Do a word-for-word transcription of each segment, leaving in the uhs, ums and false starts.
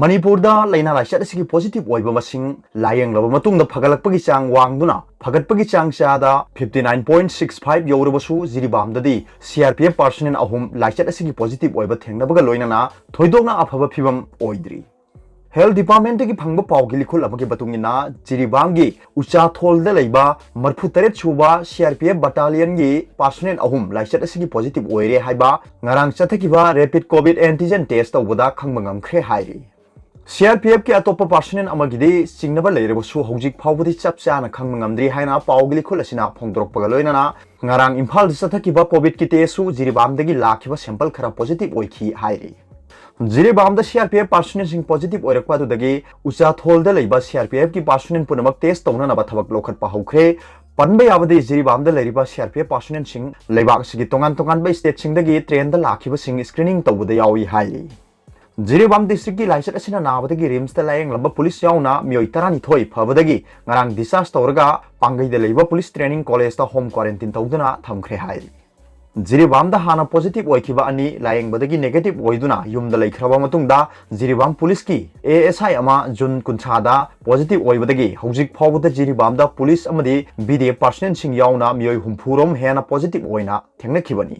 ꯃꯅꯤꯄꯨꯔꯗ ꯂꯥꯏꯅꯥ ꯂꯥꯏꯆꯠ ꯑꯁꯤꯒꯤ positive ꯑꯣꯏꯕ ꯃꯁꯤꯡ ꯂꯥꯌꯦꯡꯂꯕ ꯃꯇꯨꯡꯗ ꯐꯒꯠꯂꯛꯄꯒꯤ ꯆꯥꯡ ꯋꯥꯡꯗꯨꯅ ꯐꯒꯠꯄꯒꯤ ꯆꯥꯡ ꯆꯥꯗ fifty nine point six five ꯌꯧꯔꯕꯁꯨ, ꯖꯤꯔꯤꯕꯥꯝꯗꯗꯤ C R P F personnel ꯑꯍꯨꯝ ꯂꯥꯏꯆꯠ ꯑꯁꯤꯒꯤ positive ꯑꯣꯏꯕ ꯊꯦꯡꯅꯕꯒ ꯂꯣꯏꯅꯅ ꯊꯣꯏꯗꯣꯛꯅ ꯑꯐꯕ ꯐꯤꯕꯝ ꯑꯣꯏꯗ꯭ꯔꯤ꯫ Health Department ꯇꯒꯤ ꯐꯪꯕ ꯄꯥꯎꯒꯤ ꯂꯤꯈꯨꯜ ꯑꯃꯒꯤ ꯃꯇꯨꯡ ꯏꯟꯅ, ꯖꯤꯔꯤꯕꯥꯝꯒꯤ ꯎꯆꯥꯊꯣꯜꯗ ꯂꯩꯕ ꯃꯔꯤꯐꯨ ꯇꯔꯦꯠ ꯁꯨꯕ C R P F battalion ꯒꯤ personnel ꯑꯍꯨꯝ ꯂꯥꯏꯆꯠ ꯑꯁꯤꯒꯤ positive ꯑꯣꯏꯔꯦ ꯍꯥꯏꯕ ꯉꯔꯥꯡ ꯆꯠꯊꯈꯤꯕ rapid COVID antigen test ꯇꯧꯕꯗ ꯈꯪꯕ ꯉꯝꯈ꯭ꯔꯦ ꯍꯥꯏꯔꯤ꯫ C R P F ꯀꯤ ꯑꯇꯣꯞꯄ personnel ꯑꯃꯒꯤꯗꯤ ꯆꯤꯡꯅꯕ ꯂꯩꯔꯕꯁꯨ, ꯍꯧꯖꯤꯛ ꯐꯥꯎꯕꯗꯤ ꯆꯞ ꯆꯥꯅ ꯈꯪꯕ ꯉꯝꯗ꯭ꯔꯤ ꯍꯥꯏꯅ ꯄꯥꯎꯒꯤ ꯂꯤꯈꯨꯜ ꯑꯁꯤꯅ ꯐꯣꯡꯗꯣꯔꯛꯄꯒ ꯂꯣꯏꯅꯅ, ꯉꯔꯥꯡ ꯏꯝꯐꯥꯜꯗ ꯆꯠꯊꯈꯤꯕ COVID ꯀꯤ test ꯁꯨ ꯖꯤꯔꯤꯕꯥꯝꯗꯒꯤ ꯂꯥꯛꯈꯤꯕ sample ꯈꯔ positive ꯑꯣꯏꯈꯤ ꯍꯥꯏꯔꯤ꯫ ꯖꯤꯔꯤꯕꯥꯝꯗ C R P F personnel ꯁꯤꯡ positive ꯑꯣꯏꯔꯛꯄ ꯑꯗꯨꯗꯒꯤ ꯎꯆꯥꯊꯣꯜꯗ ꯂꯩꯕ C R P F ꯀꯤ personnel ꯄꯨꯝꯅꯃꯛ test ꯇꯧꯅꯅꯕ ꯊꯕꯛ ꯂꯧꯈꯠꯄ ꯍꯧꯈ꯭ꯔꯦ꯫ ꯄꯟꯕ ꯌꯥꯕꯗꯤ, ꯖꯤꯔꯤꯕꯥꯝꯗ ꯂꯩꯔꯤꯕ C R P F personnel ꯁꯤꯡ ꯂꯩꯕꯥꯛ ꯑꯁꯤꯒꯤ ꯇꯣꯉꯥꯟ ꯇꯣꯉꯥꯟꯕ state ꯁꯤꯡꯗꯒꯤ train ꯗ ꯂꯥꯛꯈꯤꯕꯁꯤꯡ screening ꯇꯧꯕꯗ ꯌꯥꯎꯏ ꯍꯥꯏꯔꯤ꯫ ꯖꯤꯔꯤꯕꯥꯝ district ꯀꯤ ꯂꯥꯏꯆꯠ ꯑꯁꯤꯅ ꯅꯥꯕꯗꯒꯤ RIMS ꯇ ꯂꯥꯌꯦꯡꯂꯝꯕ police ꯌꯥꯎꯅ ꯃꯤꯑꯣꯏ ꯇꯔꯥꯅꯤꯊꯣꯏ ꯐꯕꯗꯒꯤ ꯉꯔꯥꯡ discharge ꯇꯧꯔꯒ ꯄꯥꯡꯒꯩꯗ ꯂꯩꯕ police training college ꯇ home quarantine ꯇꯧꯗꯨꯅ ꯊꯝꯈ꯭ꯔꯦ ꯍꯥꯏꯔꯤ꯫ ꯖꯤꯔꯤꯕꯥꯝꯗ ꯍꯥꯟꯅ positive ꯑꯣꯏꯈꯤꯕ ꯑꯅꯤ ꯂꯥꯌꯦꯡꯕꯗꯒꯤ negative ꯑꯣꯏꯗꯨꯅ ꯌꯨꯝꯗ ꯂꯩꯈ꯭ꯔꯕ ꯃꯇꯨꯡꯗ, ꯖꯤꯔꯤꯕꯥꯝ police ꯀꯤ A S I ꯑꯃ June ꯀꯨꯟꯊ꯭ꯔꯥꯗ positive ꯑꯣꯏꯕꯗꯒꯤ ꯍꯧꯖꯤꯛ ꯐꯥꯎꯕꯗ ꯖꯤꯔꯤꯕꯥꯝꯗ police ꯑꯃꯗꯤ B D F personnel ꯁꯤꯡ ꯌꯥꯎꯅ ꯃꯤꯑꯣꯏ ꯍꯨꯝꯐꯨ ꯔꯣꯝ ꯍꯦꯟꯅ positive ꯑꯣꯏꯅ ꯊꯦꯡꯅꯈꯤꯕꯅꯤ꯫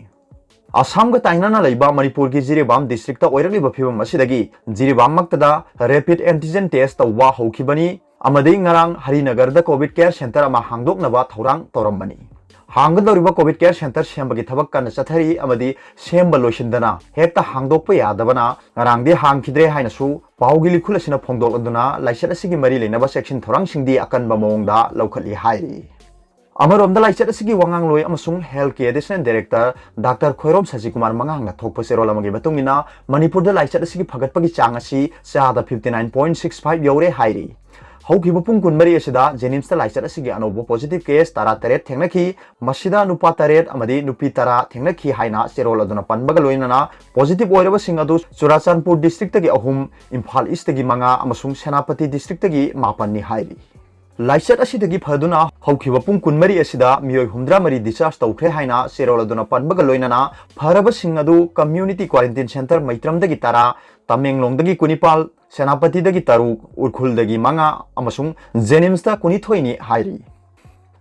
ꯑꯁꯥꯝꯒ ꯇꯥꯏꯅꯅ ꯂꯩꯕ ꯃꯅꯤꯄꯨꯔꯒꯤ ꯖꯤꯔꯤꯕꯥꯝ district ꯇ ꯑꯣꯏꯔꯛꯂꯤꯕ ꯐꯤꯕꯝ ꯑꯁꯤꯗꯒꯤ ꯖꯤꯔꯤꯕꯥꯝ ꯃꯛꯇꯗ rapid antigen test ꯇꯧꯕ ꯍꯧꯈꯤꯕꯅꯤ ꯑꯃꯗꯤ ꯉꯔꯥꯡ ꯍꯔꯤꯅꯒꯔꯗ COVID care center ꯑꯃ ꯍꯥꯡꯗꯣꯛꯅꯕ ꯊꯧꯔꯥꯡ ꯇꯧꯔꯝꯕꯅꯤ꯫ ꯍꯥꯡꯒꯗꯧꯔꯤꯕ COVID care center ꯁꯦꯝꯕꯒꯤ ꯊꯕꯛ ꯀꯟꯅ ꯆꯠꯊꯔꯤ ꯑꯃꯗꯤ ꯁꯦꯝꯕ ꯂꯣꯏꯁꯤꯟꯗꯅ ꯍꯦꯛꯇ ꯍꯥꯡꯗꯣꯛꯄ ꯌꯥꯗꯕꯅ ꯉꯔꯥꯡꯗꯤ ꯍꯥꯡꯈꯤꯗ꯭ꯔꯦ ꯍꯥꯏꯅꯁꯨ ꯄꯥꯎꯒꯤ ꯂꯤꯈꯨꯜ ꯑꯁꯤꯅ ꯐꯣꯡꯗꯣꯛꯂꯗꯨꯅ ꯂꯥꯏꯆꯠ ꯑꯁꯤꯒꯤ ꯃꯔꯤ ꯂꯩꯅꯕ ꯆꯦꯛꯁꯤꯟ ꯊꯧꯔꯥꯡꯁꯤꯡꯗꯤ ꯑꯀꯟꯕ ꯃꯑꯣꯡꯗ ꯂꯧꯈꯠꯂꯤ ꯍꯥꯏꯔꯤ꯫ ꯑꯃꯔꯣꯝꯗ ꯂꯥꯏꯆꯠ ꯑꯁꯤꯒꯤ ꯋꯥꯉꯥꯡꯂꯣꯏ ꯑꯃꯁꯨꯡ health ꯀꯤ additional director Doctor ꯈꯣꯏꯔꯣꯝ ꯁꯖꯤꯀꯨꯃꯥꯔ ꯃꯉꯥꯡꯅ ꯊꯣꯛꯄ ꯆꯦꯔꯣꯜ ꯑꯃꯒꯤ ꯃꯇꯨꯡ ꯏꯟꯅ ꯃꯅꯤꯄꯨꯔꯗ ꯂꯥꯏꯆꯠ ꯑꯁꯤꯒꯤ ꯐꯒꯠꯄꯒꯤ ꯆꯥꯡ ꯑꯁꯤ ꯆꯥꯗ fifty nine point six five ꯌꯧꯔꯦ ꯍꯥꯏꯔꯤ꯫ ꯍꯧꯈꯤꯕ ꯄꯨꯡ ꯀꯨꯟꯃꯔꯤ ꯑꯁꯤꯗ JNIMS ꯇ ꯂꯥꯏꯆꯠ ꯑꯁꯤꯒꯤ ꯑꯅꯧꯕ positive case ꯇꯔꯥꯇꯔꯦꯠ ꯊꯦꯡꯅꯈꯤ꯫ ꯃꯁꯤꯗ ꯅꯨꯄꯥ ꯇꯔꯦꯠ ꯑꯃꯗꯤ ꯅꯨꯄꯤ ꯇꯔꯥ ꯊꯦꯡꯅꯈꯤ ꯍꯥꯏꯅ ꯆꯦꯔꯣꯜ ꯑꯗꯨꯅ ꯄꯟꯕꯒ ꯂꯣꯏꯅꯅ positive ꯑꯣꯏꯔꯕꯁꯤꯡ ꯑꯗꯨ ꯆꯨꯔꯥꯆꯥꯟꯄꯨꯔ district ꯇꯒꯤ ꯑꯍꯨꯝ, ꯏꯝꯐꯥꯜ East ꯇꯒꯤ ꯃꯉꯥ ꯑꯃꯁꯨꯡ ꯁꯦꯅꯥꯄꯇꯤ district ꯇꯒꯤ ꯃꯥꯄꯟꯅꯤ ꯍꯥꯏꯔꯤ꯫ ꯂꯥꯏꯆꯠ ꯑꯁꯤꯗꯒꯤ ꯐꯗꯨꯅ ꯍꯧꯈꯤꯕ ꯄꯨꯡ ꯀꯨꯟꯃꯔꯤ ꯑꯁꯤꯗ ꯃꯤꯑꯣꯏ ꯍꯨꯝꯗ꯭ꯔꯥ ꯃꯔꯤ discharge ꯇꯧꯈ꯭ꯔꯦ ꯍꯥꯏꯅ ꯆꯦꯔꯣꯜ ꯑꯗꯨꯅ ꯄꯟꯕꯒ ꯂꯣꯏꯅꯅ, ꯐꯔꯕꯁꯤꯡ ꯑꯗꯨ community quarantine centre ꯃꯩꯇ꯭ꯔꯝꯗꯒꯤ ꯇꯔꯥ, ꯇꯃꯦꯡꯂꯣꯡꯗꯒꯤ ꯀꯨꯟꯅꯤꯄꯥꯜ, ꯁꯦꯅꯥꯄꯇꯤꯗꯒꯤ ꯇꯔꯨꯛ, ꯎꯈ꯭ꯔꯨꯜꯗꯒꯤ ꯃꯉꯥ ꯑꯃꯁꯨꯡ ꯖꯦꯅꯤꯝꯁꯇ ꯀꯨꯟꯅꯤꯊꯣꯏꯅꯤ ꯍꯥꯏꯔꯤ꯫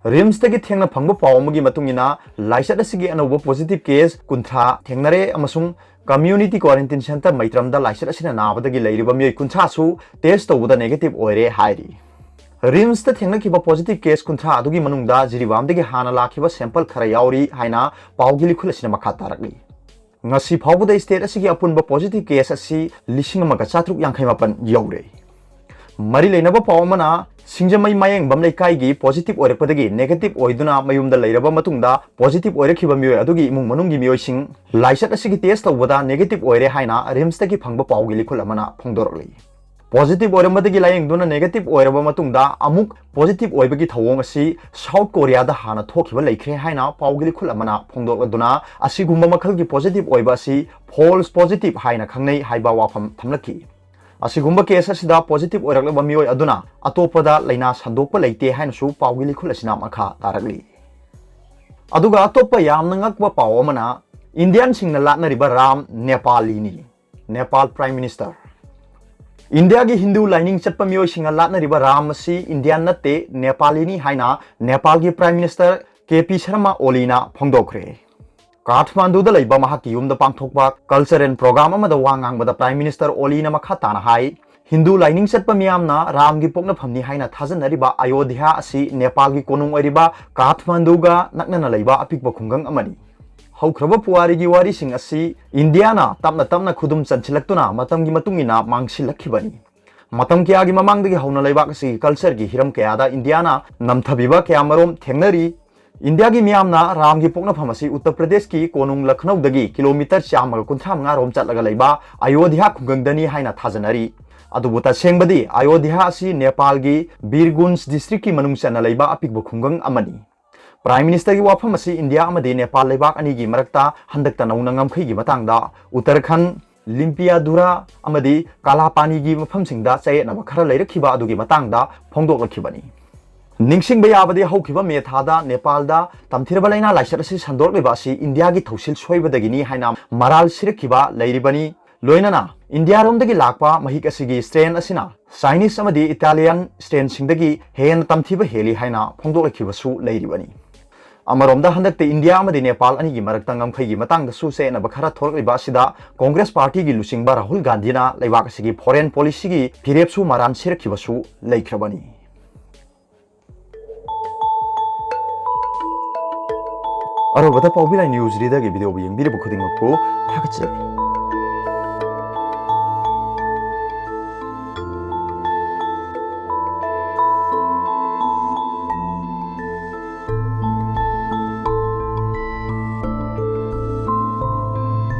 ꯔꯤꯝꯁꯇꯒꯤ ꯊꯦꯡꯅ ꯐꯪꯕ ꯄꯥꯎ ꯑꯃꯒꯤ ꯃꯇꯨꯡ ꯏꯟꯅ, ꯂꯥꯏꯆꯠ ꯑꯁꯤꯒꯤ ꯑꯅꯧꯕ positive case ꯀꯨꯟꯊ꯭ꯔꯥ ꯊꯦꯡꯅꯔꯦ ꯑꯃꯁꯨꯡ community quarantine centre ꯃꯩꯇ꯭ꯔꯝꯗ ꯂꯥꯏꯆꯠ ꯑꯁꯤꯅ ꯅꯥꯕꯗꯒꯤ ꯂꯩꯔꯤꯕ ꯃꯤꯑꯣꯏ ꯀꯨꯟꯊ꯭ꯔꯥꯁꯨ test ꯇꯧꯕꯗ negative ꯑꯣꯏꯔꯦ ꯍꯥꯏꯔꯤ꯫ ꯔꯤꯝꯁꯇ ꯊꯦꯡꯅꯈꯤꯕ positive case ꯀꯨꯟꯊ꯭ꯔꯥ ꯑꯗꯨꯒꯤ ꯃꯅꯨꯡꯗ ꯖꯤꯔꯤꯕꯥꯝꯗꯒꯤ ꯍꯥꯟꯅ ꯂꯥꯛꯈꯤꯕ sample ꯈꯔ ꯌꯥꯎꯔꯤ ꯍꯥꯏꯅ ꯄꯥꯎꯒꯤ ꯂꯤꯈꯨꯜ ꯑꯁꯤꯅ ꯃꯈꯥ ꯇꯥꯔꯛꯂꯤ꯫ ꯉꯁꯤ ꯐꯥꯎꯕꯗ state ꯑꯁꯤꯒꯤ ꯑꯄꯨꯟꯕ positive case ꯑꯁꯤ ꯂꯤꯁꯤꯡ ꯑꯃꯒ ꯆꯥꯇ꯭ꯔꯨꯛ ꯌꯥꯡꯈꯩ ꯃꯥꯄꯟ ꯌꯧꯔꯦ꯫ ꯃꯔꯤ ꯂꯩꯅꯕ ꯄꯥꯎ ꯑꯃꯅ, ꯁꯤꯡꯖꯃꯩ ꯃꯥꯌꯦꯡꯕꯝ ꯂꯩꯀꯥꯏꯒꯤ positive ꯑꯣꯏꯔꯛꯄꯗꯒꯤ negative ꯑꯣꯏꯗꯨꯅ ꯃꯌꯨꯝꯗ ꯂꯩꯔꯕ ꯃꯇꯨꯡꯗ positive ꯑꯣꯏꯔꯛꯈꯤꯕ ꯃꯤꯑꯣꯏ ꯑꯗꯨꯒꯤ ꯏꯃꯨꯡ ꯃꯅꯨꯡꯒꯤ ꯃꯤꯑꯣꯏꯁꯤꯡ ꯂꯥꯏꯆꯠ ꯑꯁꯤꯒꯤ test ꯇꯧꯕꯗ negative ꯑꯣꯏꯔꯦ ꯍꯥꯏꯅ ꯔꯤꯝꯁꯇꯒꯤ ꯐꯪꯕ ꯄꯥꯎꯒꯤ ꯂꯤꯈꯨꯜ ꯑꯃꯅ ꯐꯣꯡꯗꯣꯔꯛꯂꯤ꯫ Positive ꯑꯣꯏꯔꯝꯕꯗꯒꯤ ꯂꯥꯌꯦꯡꯗꯨꯅ negative ꯑꯣꯏꯔꯕ ꯃꯇꯨꯡꯗ ꯑꯃꯨꯛ positive ꯑꯣꯏꯕꯒꯤ ꯊꯧꯑꯣꯡ ꯑꯁꯤ ꯁꯥꯎꯠ ꯀꯣꯔꯤꯌꯥꯗ ꯍꯥꯟꯅ ꯊꯣꯛꯈꯤꯕ ꯂꯩꯈ꯭ꯔꯦ ꯍꯥꯏꯅ ꯄꯥꯎꯒꯤ ꯂꯤꯈꯨꯜ ꯑꯃꯅ ꯐꯣꯡꯗꯣꯛꯂꯗꯨꯅ, ꯑꯁꯤꯒꯨꯝꯕ ꯃꯈꯜꯒꯤ positive ꯑꯣꯏꯕ ꯑꯁꯤ false positive ꯍꯥꯏꯅ ꯈꯪꯅꯩ ꯍꯥꯏꯕ ꯋꯥꯐꯝ ꯊꯝꯂꯛꯈꯤ꯫ ꯑꯁꯤꯒꯨꯝꯕ case ꯑꯁꯤꯗ positive ꯑꯣꯏꯔꯛꯂꯕ ꯃꯤꯑꯣꯏ ꯑꯗꯨꯅ ꯑꯇꯣꯞꯄꯗ ꯂꯥꯏꯅꯥ ꯁꯟꯗꯣꯛꯄ ꯂꯩꯇꯦ ꯍꯥꯏꯅꯁꯨ ꯄꯥꯎꯒꯤ ꯂꯤꯈꯨꯜ ꯑꯁꯤꯅ ꯃꯈꯥ ꯇꯥꯔꯛꯂꯤ꯫ ꯑꯗꯨꯒ ꯑꯇꯣꯞꯄ ꯌꯥꯝꯅ ꯉꯛꯄ ꯄꯥꯎ ꯑꯃꯅ, ꯏꯟꯗꯤꯌꯟꯁꯤꯡꯅ ꯂꯥꯠꯅꯔꯤꯕ ꯔꯥꯝ ꯅꯦꯄꯥꯂꯤꯅꯤ꯫ Nepal Prime Minister꯫ ꯏꯟꯗꯤꯌꯥꯒꯤ ꯍꯤꯟꯗꯨ ꯂꯥꯏꯅꯤꯡ ꯆꯠꯄ ꯃꯤꯑꯣꯏꯁꯤꯡꯅ ꯂꯥꯠꯅꯔꯤꯕ ꯔꯥꯝ ꯑꯁꯤ ꯏꯟꯗꯤꯌꯥꯟ ꯅꯠꯇꯦ, ꯅꯦꯄꯥꯂꯤꯅꯤ ꯍꯥꯏꯅ ꯅꯦꯄꯥꯜꯒꯤ Prime Minister K P Sharma ꯑꯣꯂꯤꯅ ꯐꯣꯡꯗꯣꯛꯈ꯭ꯔꯦ꯫ ꯀꯥꯊꯃꯥꯟꯗꯨꯗ ꯂꯩꯕ ꯃꯍꯥꯛꯀꯤ ꯌꯨꯝꯗ ꯄꯥꯡꯊꯣꯛꯄ cultural program ꯑꯃꯗ ꯋꯥ ꯉꯥꯡꯕꯗ Prime Minister ꯑꯣꯂꯤꯅ ꯃꯈꯥ ꯇꯥꯅ ꯍꯥꯏ, ꯍꯤꯟꯗꯨ ꯂꯥꯏꯅꯤꯡ ꯆꯠꯄ ꯃꯤꯌꯥꯝꯅ ꯔꯥꯝꯒꯤ ꯄꯣꯛꯅꯐꯝꯅꯤ ꯍꯥꯏꯅ ꯊꯥꯖꯅꯔꯤꯕ ꯑꯌꯣꯙ꯭ꯌꯥ ꯑꯁꯤ ꯅꯦꯄꯥꯜꯒꯤ ꯀꯣꯅꯨꯡ ꯑꯣꯏꯔꯤꯕ ꯀꯥꯊꯃꯥꯟꯗꯨꯒ ꯅꯛꯅꯅ ꯂꯩꯕ ꯑꯄꯤꯛꯄ ꯈꯨꯡꯒꯪ ꯑꯃꯅꯤ꯫ ꯍꯧꯈ꯭ꯔꯕ ꯄꯨꯋꯥꯔꯤꯒꯤ ꯋꯥꯔꯤꯁꯤꯡ ꯑꯁꯤ ꯏꯟꯗꯤꯌꯥꯅ ꯇꯞꯅ ꯇꯞꯅ ꯈꯨꯗꯨꯝ ꯆꯟꯁꯤꯜꯂꯛꯇꯨꯅ ꯃꯇꯝꯒꯤ ꯃꯇꯨꯡ ꯏꯟꯅ ꯃꯥꯡꯁꯤꯜꯂꯛꯈꯤꯕꯅꯤ꯫ ꯃꯇꯝ ꯀꯌꯥꯒꯤ ꯃꯃꯥꯡꯗꯒꯤ ꯍꯧꯅ ꯂꯩꯕꯥꯛ ꯑꯁꯤꯒꯤ cultureꯒꯤ ꯍꯤꯔꯝ ꯀꯌꯥꯗ ꯏꯟꯗꯤꯌꯥꯅ ꯅꯝꯊꯕꯤꯕ ꯀꯌꯥꯃꯔꯨꯝ ꯊꯦꯡꯅꯔꯤ꯫ ꯏꯟꯗꯤꯌꯥꯒꯤ ꯃꯤꯌꯥꯝꯅ ꯔꯥꯝꯒꯤ ꯄꯣꯛꯅꯐꯝ ꯑꯁꯤ ꯎꯠꯇꯔ ꯄ꯭ꯔꯗꯦꯁꯀꯤ ꯀꯣꯅꯨꯡ ꯂꯈꯅꯧꯗꯒꯤ kilometre ꯆꯥꯝꯃꯒ ꯀꯨꯟꯊ꯭ꯔꯥ ꯃꯉꯥ ꯔꯣꯝ ꯆꯠꯂꯒ ꯂꯩꯕ ꯑꯌꯣꯙ꯭ꯌꯥ ꯈꯨꯡꯒꯪꯗꯅꯤ ꯍꯥꯏꯅ ꯊꯥꯖꯅꯔꯤ꯫ ꯑꯗꯨꯕꯨ ꯇꯁꯦꯡꯕꯗꯤ ꯑꯌꯣꯙ꯭ꯌꯥ ꯑꯁꯤ ꯅꯦꯄꯥꯜꯒꯤ ꯕꯤꯔꯒꯨꯟꯖ districtꯀꯤ ꯃꯅꯨꯡ ꯆꯟꯅ ꯂꯩꯕ ꯑꯄꯤꯛꯄ ꯈꯨꯡꯒꯪ ꯑꯃꯅꯤ꯫ Prime Ministerꯒꯤ ꯋꯥꯐꯝ ꯑꯁꯤ ꯏꯟꯗꯤꯌꯥ ꯑꯃꯗꯤ ꯅꯦꯄꯥꯜ ꯂꯩꯕꯥꯛ ꯑꯅꯤꯒꯤ ꯃꯔꯛꯇ ꯍꯟꯗꯛꯇ ꯅꯧꯅ ꯉꯝꯈꯩꯒꯤ ꯃꯇꯥꯡꯗ ꯎꯠꯇꯔꯈꯟꯗ, ꯂꯤꯝꯄꯤꯌꯥꯗꯨꯔꯥ ꯑꯃꯗꯤ ꯀꯥꯂꯥꯄꯥꯅꯤꯒꯤ ꯃꯐꯝꯁꯤꯡꯗ ꯆꯌꯦꯠꯅꯕ ꯈꯔ ꯂꯩꯔꯛꯈꯤꯕ ꯑꯗꯨꯒꯤ ꯃꯇꯥꯡꯗ ꯐꯣꯡꯗꯣꯛꯂꯛꯈꯤꯕꯅꯤ꯫ ꯅꯤꯡꯁꯤꯡꯕ ꯌꯥꯕꯗꯤ, ꯍꯧꯈꯤꯕ ꯃꯦ ꯊꯥꯗ ꯅꯦꯄꯥꯜꯗ ꯇꯝꯊꯤꯔꯕ ꯂꯥꯏꯅꯥ ꯂꯥꯏꯆꯠ ꯑꯁꯤ ꯁꯟꯗꯣꯔꯛꯂꯤꯕ ꯑꯁꯤ ꯏꯟꯗꯤꯌꯥꯒꯤ ꯊꯧꯁꯤꯜ ꯁꯣꯏꯕꯗꯒꯤꯅꯤ ꯍꯥꯏꯅ ꯃꯔꯥꯜ ꯁꯤꯔꯛꯈꯤꯕ ꯂꯩꯔꯤꯕꯅꯤ꯫ ꯂꯣꯏꯅꯅ ꯏꯟꯗꯤꯌꯥꯔꯣꯝꯗꯒꯤ ꯂꯥꯛꯄ ꯃꯍꯤꯛ ꯑꯁꯤꯒꯤ strain ꯑꯁꯤꯅ Chinese ꯑꯃꯗꯤ Italian strainꯁꯤꯡꯗꯒꯤ ꯍꯦꯟꯅ ꯇꯝꯊꯤꯕ ꯍꯦꯜꯂꯤ ꯍꯥꯏꯅ ꯐꯣꯡꯗꯣꯛꯂꯛꯈꯤꯕꯁꯨ ꯂꯩꯔꯤꯕꯅꯤ꯫ ꯑꯃꯔꯣꯝꯗ, ꯍꯟꯗꯛꯇ ꯏꯟꯗꯤꯌꯥ ꯑꯃꯗꯤ ꯅꯦꯄꯥꯜ ꯑꯅꯤꯒꯤ ꯃꯔꯛꯇ ꯉꯝꯈꯩꯒꯤ ꯃꯇꯥꯡꯗꯁꯨ ꯆꯌꯦꯠꯅꯕ ꯈꯔ ꯊꯣꯛꯂꯛꯂꯤꯕ ꯑꯁꯤꯗ Congress partyꯒꯤ ꯂꯨꯆꯤꯡꯕ ꯔꯥꯍꯨꯜ ꯒꯥꯟꯙꯤꯅ ꯂꯩꯕꯥꯛ ꯑꯁꯤꯒꯤ foreign policyꯒꯤ ꯐꯤꯔꯦꯞꯁꯨ ꯃꯔꯥꯟ ꯁꯤꯔꯛꯈꯤꯕꯁꯨ ꯂꯩꯈ꯭ꯔꯕꯅꯤ꯫ ꯑꯔꯣꯏꯕꯗ ꯄꯥꯎꯕꯤ ꯂꯥꯏ news readerꯒꯤ videoꯕꯨ ꯌꯦꯡꯕꯤꯔꯤꯕ ꯈꯨꯗꯤꯡꯃꯛꯄꯨ ꯊꯥꯒꯠꯆꯔꯤ꯫